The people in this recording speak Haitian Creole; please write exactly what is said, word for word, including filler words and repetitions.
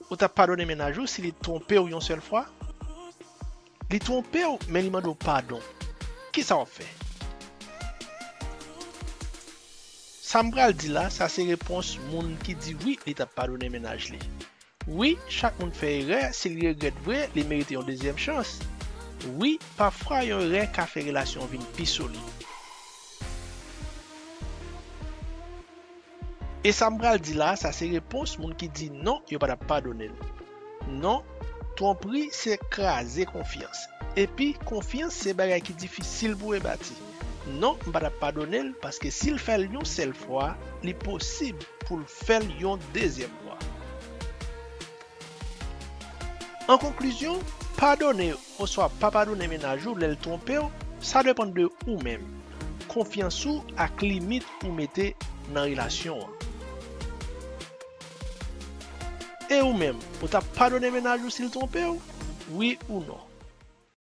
Ou t ap padone mennaj ou si li twonpe w yon sèl fwa? Li twonpe w, men li mande w padon. Kisa w ap fè? Sa m pral di la, sa se repons moun ki di wi, li t ap padone mennaj li. Wi, chak moun fè erè, si l regrèt vre, li merite yon dezyèm chans. Wi, pafwa yon erè ka fè relasyon vin pi solid. E sa m pral di la, sa se repons moun ki di non, yo pa t ap padone l. Non, twonpri se kraze konfyans. Epi, konfyans se bagay ki difisil pou rebati. Non, m pa t ap padone l, paske si l fè l yon sèl fwa, li posib pou l fè l yon dezyèm fwa. An konklizyon, padone oswa pa padone mennaj ou lè l twonpe w, sa depann de ou menm, konfyans ou ak limit ou mete nan relasyon an. E ou menm, ou t ap padone mennaj ou si l twonpe w? Wi ou non?